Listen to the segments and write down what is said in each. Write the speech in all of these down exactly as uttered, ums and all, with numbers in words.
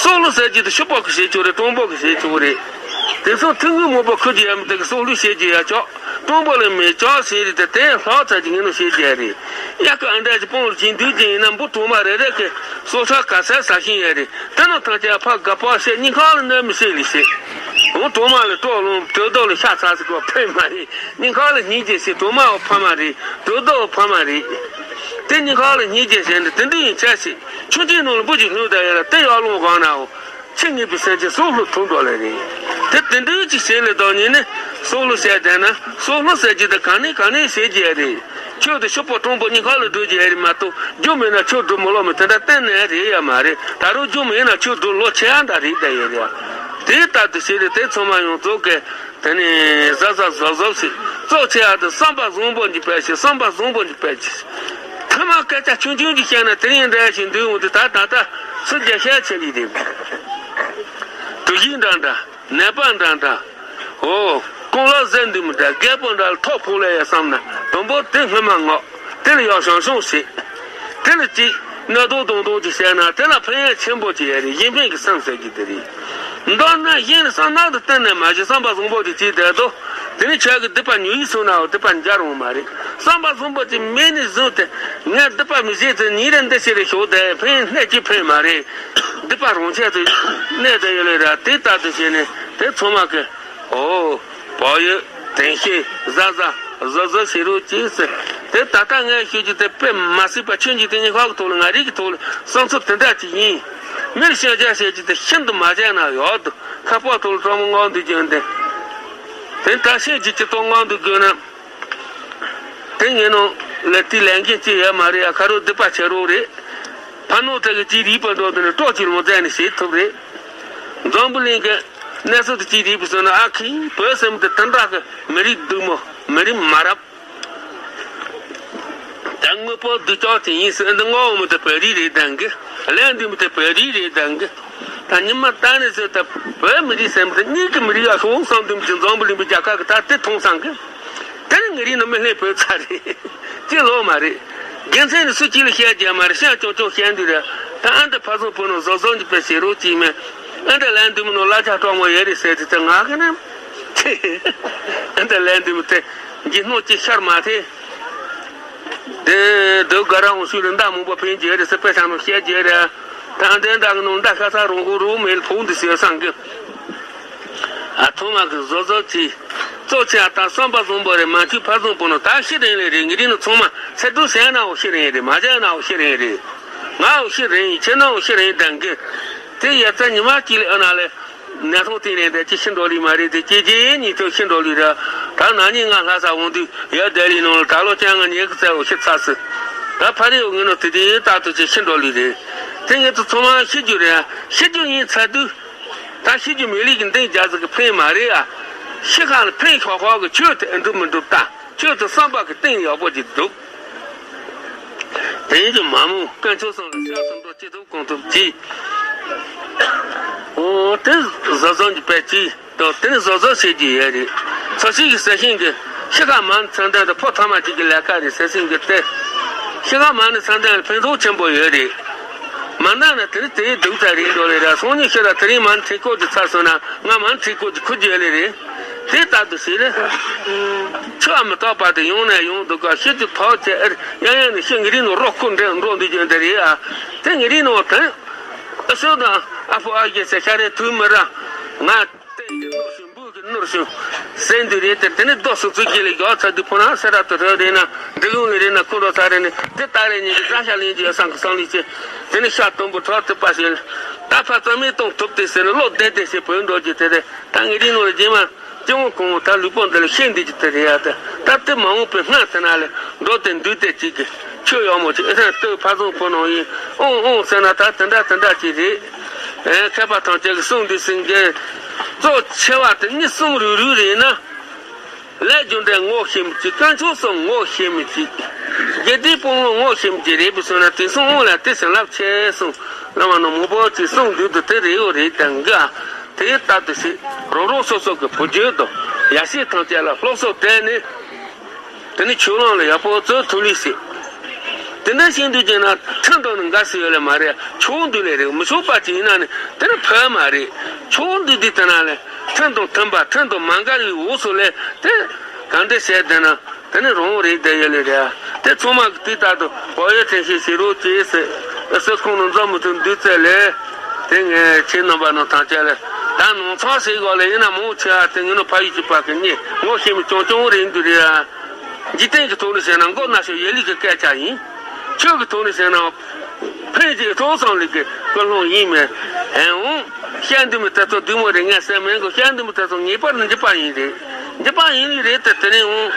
སྲོག་བླུ་ཟེར་གྱི་དེ་ཤི་པོ་གི་བྱེད་ཆོག་རེད། གྲོང་པོ་གི་བྱེད་ཆོག་རེད། དེ་ཚོ་ཐུན་དངོས་མང་པོ་ཁུར་གྱི་ཡ་མི་དེ་གི་སྲོག་བླུ་བྱེད་ཀྱི་ཡ་ཆོག་གྲོང་པོ་ལ་མེད་ཆོག་ཟེར་རེད། དེ་དེ་ལྷག་ཚར་གྱི་ངས་ནོ་བྱེད་ཀྱི་ཡ་རེད། ཡ་ཁ་ཨ་འདྲ་ཅིག་སྤང་ལ་ཅིག་འདུག་ཅིག་ཡིན་ན་འབུ་གྲོག་མ་རེ་རེ་གི་སྲོག་ཆགས་ག་ཚད་ཟ་ཤེས་ཡ་རེད། དེ་ནང་ཐང་ཆད་ཕ་དགའ་པོ་བཤད་སྙིང་ཁ་ལ་གནོད་མི་བྱེད་ལི་བྱེད། འོ་གྲོག་མ་ལ་སྲོག་བླུ་དུད་འགྲོ་ལ་ཤ་ཚ་ཟེར་གོ་ཕན་མ་རེད། སྙིང་ཁ་ལ་སྙིང་རྗེ་བྱེད། གྲོག་མའོ་ཕ་མ་རེད། དུད་འགྲོའོ་ཕ་མ་རེད། དེ་སྙིང་ཁ་ལ་སྙིང་རྗེ་བྱས་ནས་དེ་འདྲ་ཡིན་ཆ་ཞིག་ཆུང་ཆུང་ནང་ལ་འབུ་ཅིག་ལྷུང་བསྡད་ཡོད་ལ་དེ་ཡར་སློང་གང་ནའོ། ཆེ་ངེས་པའི་སེམས་ཀྱིས་སྲོག་བླུ་ཐུང་འགྲོ་ལེ་རེད། དེ་དེ་འདྲ་ཅིག་བྱས་ལེ་དོ་ཉིད་ནི་སྲོག་བླུ་བྱས་བསྡད་ན་སྲོག་བླུ་ཟེར་གྱི་དེ་ག་ནས་ག་ནས་བྱེད་ཀྱི་ཡ་རེད། ཁྱོད་དེ་ཤི་པོ་གྲོང་པོ་སྙིང་ཁ་ལ་སྒྲུབ་ཀྱི་ཡ་རེད་མ་གཏོགས་རྒྱུ་མེད་ན་ཁྱོད་སྒྲུབ་མི་ལོ་མི་དེ་འདྲ་གཏན་ནས་རེད་ཡ་མ་རེད། ད་རུང་རྒྱུ་མེད་ན་ཁྱོད་སྒྲུབ་ལོ་ཆེ་ཡ་འདྲ་རེད་བསྡད་ཡ་རེད། དེ་ལྟར་དུ་བྱས་ཏེ་དེ་ཚང་མ་ཡོངས་རྫོགས་ཀྱི། དེ་ནས་གཟབ་གཟབ་གཟབ་གཟབ་བྱེད། གཙོ་ཆེ་ཡག་དེ་བསམ་པ་བཟང་པོ་འཇིག་པ་ཞིག་བསམ་པ་བཟང་པོ་འཇིག་པ་ཞིག་ཐ་མ་སྐད་ཆ་ཆུང་ཆུང་ཅིག་བཤད་ན་དེ་རིང་འདྲ་ཞིག་འདུག་འོང་དུས་ད་ད་ལྟ་སུ་རྒྱ་ཤ་ཆེ་ལི་རེད། དུ་ཡིག་འདྲ་འདྲ་ནད་པ་འདྲ་འདྲ། འོ། ཀོང་ལ་ཟེར་འདུག་མི་འདྲ་རྒད་པོ་འདྲ་ལ་ཐོག་ཕོག་ལས་ཡ་བསམ་ན་དུམ་བུ་དེ་སྔོན་མ་ངོ་། དེ་ལ་ཡང་བྱང་ཆུང་བྱེད། དེ་ལ་ཅིག་གནོད་དོ་གདོང་དོ་ཅིག་བྱས་ན་དེ་ལ་ཕན་ཡོན་ཆེན་པོ་ཅིག་ཡོད་རེད། གཞན་ཕན་གྱི་སེམས་ཟེར་རྒྱུ་དེ་རེད། མདོར་ན་གཞན་ལ་བསམ་ནག་ཏུ་གཏན་ནས་མ་བྱེད། བསམ་པ་བཟང་པོ་དེ་བྱེད་བསྡད་དོ། དེ་ནི་ཁྱོད་ཀྱི་སྡིག་པ་ཉུང་ཡིན་སོང་ནའོ་སྡིག་པ་འཇག་རུང་མ་རེད། བསམ་པ་བཟང་པོ་དེ་མེད་ནས་བཟུང་སྟེ་ངས་སྡིག་པ་མི་བྱེད་ཚེ་ཉིན་རེ་འདི་ཞིག་རེ་ཞོག་བསྡད་ཕན་སྣད་ཀྱི་ཕན་མ་རེད། སྡིག་པ་རང་ཆད་དུ་གནས་དུ་ཡོད་ལེ་ར། དེ་ལྟར་དུ་བྱས་ནས་དེ་ཚང་མ་གི། ཨོ། བག་ཡོད། དྲན་ཤེས། གཟབ་གཟབ། གཟབ་གཟབ་བྱེད་རོགས་གྱིས་ཟེར། དེ་ད་ལྟ་ངས་ཤོད་རྒྱུ་དེ་དཔེ་མ་སྲིད་པ་ཁྱོད་ཀྱི་དེ་ཉིད་ཁག་གི་ཐོག་ལ་ང་རིག་གི་ཐོག་ལ་བསམ་ཚུལ་དེ་འདྲ་ཅིག་ཡིན། མིར་ཤོད་རྒྱ་བྱེད་རྒྱུ་དེ་ཤིན་ཏུ་མ་བྱས་ན་ཡག་འདུག་ཁ་པར་ཐོག་ལ་གྲོགས་མོ་ངོ་འདུག་རྒྱུ་འདི། དེ་ད་ཤེས་ཀྱི་ཅི་ཐོག་ངོ་འདུག་རྒྱུ་ན། དེ་ངེད་ནང་ལ་དེའི་ལས་འགན་ཅི་ཡོད་མ་རེད་ཡ། ཁ་རོག་སྡིག་པ་བྱེད་རོགས་རེད། ཕ་ནོར་དེ་གི་ཅི་རིག་པ་འགྲོ་དེ་ནི་སྲོག་གཅོད་ལོང་མཛད་ནས་བྱེད་ཐུབ་རེད། འཛམ་བུ་གླིང་གི་གནས་ཚུལ་དེ་ཅི་རིག་པ་སོང་ན་ཨ་ཁི་བོད་སེམས་དེ་དེ་འདྲ་གི་མི་རིགས་སྡུག་མོ་མི་རིགས་མ་རབས། ད་དངོས་པོ་སྡུག་ཅག་དེ་ཡིན་ཟེར་འདི་ངོ་བོ་མི་དེ་བོད་རིགས་རེད་ད་གི། ལན་འདི་མི་དེ་བོད་རིགས་རེད་ད་གི། ད་ཉི་མ་ད་ནས་ཟེར་ད་བོད་མི་རིགས་སེམས་དེ་གཉིས་ཀྱི་མི་རིགས་ཨ་ཤོང་བསམ་དུས་ཀྱི་འཛམ་བུ་གླིང་པའི་རྒྱལ་ཁབ་ཀྱི་ད་དེ་མཐོང་སང་གི། དེ་ནི་ངེད་རིགས་ནི་མི་ལྷན་བོད་ཚ་རེད། ཅི་ལོག་མ་རེད། དགེ་མཚན་ནི་སུ་གཅིག་ལ་བཤད་རྒྱུ་མ་རེད། བཤད་ཀྱང་ཀྱང་བཤད་འདུག་རེད། ད་ཨ་འདི་ཕ་སོང་བུ་ནང་བཟོ་བཟོ་འཇིག་པའི་བྱེད་རོགས་གཅིག་མེད། ཨ་འདི་ལན་འདི་མི་ནང་གླ་ཆ་གྲོགས་མོ་ཡོད་རེད་ཟེར་དུས་ད་ང་གི་ནམ། ཨ་འདི་ལན་འདི་མི་དེ་འཇིགས་སྣང་ཅིག་ཤར་མ་ཐེ། དེ་དུ་ག་ར་འོང་ཤུལ་ལ་མདའ་མང་པོ་འཕེན་རྒྱུ་རེད་ཟེར་དཔེ་ཆ་ནང་བཤད་རྒྱུ་རེད། ད་འདི་འདྲ་གི་ནང་མདའ་ཤ་ཚ་རོང་གོ་རོ་མེལ་ཕུག་འདི་ཟེར་སང་གི། ཨ་ཐོག་མ་གི་བཟོ་བཟོ་གྱིས། གཙོ་ཆེ་ཨ་ད་བསམ་པ་བཟང་པོ་རེད། མ་ཐུག་ཕ་བཟང་པོ་ནོ་ད་ཤི་རིང་ལས་རེད། ངེད་རིགས་ནི་ཚང་མ་ཚེ་སྒྲུབ་བྱས་ནའོ་ཤི་རིང་རེད། མ་བྱས་ནའོ་ཤི་རིང་རེད། ངའོ་ཤི་རིང་ཡིན། ཁྱེད་ནའོ་ཤི་རིང་དང་གི། དེ་ཡ་ཚ་ཉི་མ་གཅིག་ལས་ཨ་ན་ལས། ནད་ཐོག་སྟེང་ནས་འདས་ཀྱི་ཤི་འགྲོ་ལི་མ་རེད་དེ་སྐྱེ་རྒྱུ་ཉིད་ཐོག་ཤི་འགྲོ་ལི་ར། ད་ན་ནིང་ང་ལྷ་ས་འོང་དུས་ཡ་ལྡི་ལི་ནང་ལ་ད་ལོ་ཅང་ང་ཉེ་གི་བཙལ་བ་ཤི་ཚ་སི། ད་ཕ་རི་འོ་ངེད་ནོ་དེ་དེ་ཡིན་ད་ཐུག་ཅིག་ཤི་འགྲོ་ལི་རེད། དེ་ངེད་ཚོ་ཚང་མ་ཤི་རྒྱུ་རེད། ཤི་རྒྱུ་ཡིན་ཚ་དུས། ད་ཤི་རྒྱུ་མེད་ལི་གི་འདེང་རྒྱ་ཟིག་གི་ཕན་མ་རེད་ཨ། ཤི་ཁ་ལ་ཕན་ཤོག་ཤོག་གི་ཆོས་དེ་འགྲུབ་མི་འགྲུབ་ད། ཁྱོད་ཚོ་བསམ་པ་གི་གཏིང་ཡག་པོ་ཅིག་འདུག་དེ་ཡིན་དུས་མ་མོ་དཀོན་མཆོག་གསུམ་ལ་ཤ་ཚ་འགྲོ་ཅི་ཐུབ་གང་ཐུབ་ཅིག་འོ་དེ་བཟོ་བཟོ་འཇིག་པས་ཅིག་དང་དེ་ནི་བཟོ་བཟོ་བྱེད་ཀྱི་ཡོད་རེད། ཚོ་ཤི་གི་ཟེར་ཤིང་གི་ཤི་ཁ་མ་ཚང་དོན་དུ་ཕོ་ཐ་མ་ཅིག་གི་ལས་ཀ་རེད་ཟེར་ཤིང་གི་སྟེ། ཤི་ཁ་མ་ནི་ཚང་དོན་ལ་ཕན་ཐོགས་ཆེན་པོ་ཡོད་རེད། མ་ན་ན་དེ་ནི་དེའི་སྡུག་ཚ་རེད་འགྲོ་ལེ་ར། སང་ཉིན་ཤི་ར་དེ་རིང་མ་ནི་ཁྲིད་སྐོར་གྱི་ཚར་སོང་ན་ང་མ་ནི་ཁྲིད་སྐོར་གྱི་ཁུར་རྒྱུ་ཡོད་ལེ་རེད། དེ་ལྟར་དུ་ཞིག་རེད། ཆུ་བ་མི་རྟག་པ་དེ་ཡོང་ནས་ཡོང་འདུག་ག་ཤི་གི་ཐག་བཅད་ཨེ་ཡང་ཡང་ནས་ཤི་ངེད་རིགས་ནང་རོགས་ཁུར་འདྲེ་འགྲོ་འདུག་རྒྱུ་འདི་རེད་ཨ། དེ་ངེད་རིགས་ནང་དོན། ཨ་ཤོད་དང་ཨ་ཕོ་ཨ་རྒྱལ་ཟེར་ཤ་རེ་དུས་མི་ར། ང་བསྟན་གྱི་ནོར་ཞིང་འབུལ་གྱི་ནོར་ཞིང་ཟེར་འདི་རེད་དེ། དེ་ནི་རྡོ་སུ་ཚུགས་ཀྱི་ལས་ཡོད་ཚ་འདི་ཕོ་ན་སེ་ར་དུ་རོ་རེད་ན་འདི་ལུང་ལས་རེད་ན་ཁོ་རོ་ཚ་རེད་ནི་དེ་ལྟ་རེད་ཉིན་གྱི་བཀྲ་ཤ་ལེན་གྱི་ཡོད་སང་གི་སང་ལི་ཆེ། དེ་ནི་ཤ་དུམ་བུ་ཁྲག་ཐིགས་པ་ཞིག་ད་ཕ་རྩ་མེད་གཏོང་ཐུབ་དེ་ཟེར་ནི་བློ་བདེ་བདེ་ཞེས་བོས་འགྲོ་རྒྱུ་དེ་རེད། ད་ངེད་རིགས་ནོར་རྗེས་མ། སྤྱི་བོ་གང་བོ་ད་ལུས་པོ་འདི་ལ་ཤེས་འདི་ཅི་དེ་རེད་ཡ། ད་ད་དེ་མ་འོངས་པའི་སྔ་ཚེ་ན་ལས་འགྲོ་དེ་འདུས་དེ་ཅིག་གི་ཆོས་ཡག་མོ་ཅིག་ཨེ་ཐན་ལྟོས་ཕ་བཟང་ཕོ་ནང་ཡིན་ཨོང་ཨོང་ཟེར་ན་ད་དེ་འདྲ་དེ་འདྲ་ཅིག་རེད། ཨེ་མཁས་པ་ཐམས་ཅད་ཀྱི་གསུང་འདི་ཟིན་གི་གཙོ་ཆེ་བ་དེ་གཉིས་གསུམ་རུ་རུ་རེད་ན། ལས་རྒྱུ་འབྲས་ངོ་ཤེས་མི་ཅིག་དཀོན་མཆོག་གསུམ་ངོ་ཤེས་མི་ཅིག་དགེ་སྡིག་དཔུང་ངོ་ངོ་ཤེས་མི་ཅིག་རེད་པས་སོང་ན་དེ་གསུང་ཨོང་ལ་དེ་བྱིན་རླབས་ཆེ་གསུང་བླ་མ་ནང་མང་པོ་ཅིག་གསུང་འདུག་དུ་དེ་རེད་ཡོད་རེད་དང་གི་ཨ། དེ་ལྟར་དུ་ཞིག་རང་རང་སོ་སོ་གི་བུ་རྒྱུད་དང་ཡ་ཤེས་ཐམས་ཅད་ལ་སློབ་གསོ་སྤྲད་ནས། དེ་ནི་ཆོས་ལམ་ལ་ཡག་པོ་བརྩོན་ཐུབ་ལི་ཞིག་དེ་འདྲ་བྱེད་འདུག་ཅེ་ན་ཁྲིམས་དང་ནི་འགལ་སྲིད་ཡོད་ལེ་མ་རེད། ཆོག་འདུག་ལེ་རེད། མི་ཆོག་པ་ཅིག་ཡིན་ན་ནི་དེ་ནི་ཕན་མ་རེད། ཆོག་འདུག་དུས་དེ་ན་ལེ་ཁྲིམས་དང་མཐུན་པ་ཁྲིམས་དང་མ་འགལ་བའི་འོས་སུ་ལེ་དེ་གང་འདྲ་བྱས་དེ་ན་དེ་ནི་རང་རེད་བསྡད་ཡོད་ལེ་རེད། དེ་ཚང་མ་གི་དུས་ད་དུ་བག་ཡོད་དྲན་ཤེས་བྱེད་རོགས་ཅེས་ཟེར། སྲིད་ཁོང་ནང་འཛོམས་མི་ཐུབ་འདུག་ཚེ་ལེ་དེ་ངས་ཁྱེད་རྣམ་པ་ནང་ཐང་ཆད་ལེ་ད་ནང་ཚང་ཟེར་གོ་ལེ་ཡིན་ན་མང་ཆེ་བ་དེ་ངས་ནི་ཕ་ཡུལ་གྱི་པ་གི་ཉེ་ངོ་ཤེས་མི་ཅུང་ཅུང་རེད་འདུག་རེད། འཇིག་རྟེན་གྱི་ཐོག་ནས་བཤད་ན་མགོ་ན་ཤོ་ཡེ་ལི་གི་སྐད་ཆ་ཡིན། ཆོས་ཀྱི་ཐོག་ནས་བཤད་ན་ཕན་ཅིག་ཐོག་ཙམ་ལས་ཀྱི་ཀུན་སློང་ཡིན་མེད། ཨེ་འོང་། བཤད་འདི་མི་དེ་ཚོ་བདུད་མོ་རེད་ངས་ཟེར་མེད་གོ། བཤད་འདི་མི་དེ་ཚོ་ངེས་པར་དུ་འཇིགས་པ་ཡིན་རེད། འཇིགས་པ་ཡིན་ནི་རེད་དེ་དེ་ནས་འོང་།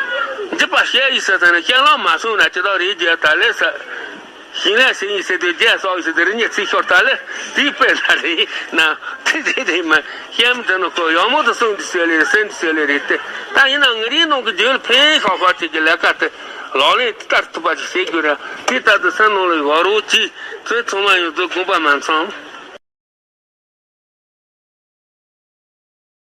འཇིགས་པ་བཤད་ཡིན་ཟེར་ཟེར་ན་སྤྱན་ལམ་མ་སོང་ན་ཅི་ལྟར་རེད་རྒྱལ་ད་ལས་ཟེར། ཞིང་ལས་ཟེར་ཡིན་ཟེར་དུས་རྒྱལ་སོགས་ཡིན་ཟེར་དུས་རི་ཉིད་ཚིག་ཤོར་ད་ལས་དེའི་དཔེ་ལ་རེད་ན་དེ་དེ་དེ་མ་སྐྱེམས་དེ་ནི་ཁོ་ཡག་མོ་དུ་གསུངས་དུ་ཟེར་ལེ་སེམས་དུ་ཟེར་ལེ་རེད་དེ། ད་ཡིན་ན་ངའི་རིགས་ནང་གི་རྒྱུད་ལ་ཕན་ཤོག་ཤོག་ཅིག་གི་ལས་ཀ་དེ་ལག་ལེན་དེ་ལྟར་ཐུབ་པ་ཅིག་བྱེད་དགོས་ར། དེ་ལྟར་དུ་སེམས་ནང་ལ་ཡོད་རོགས་ཅིག་ཚོས་ཚང་མ་ཡོད་དུ་དགོངས་པ་མ་ཚང་།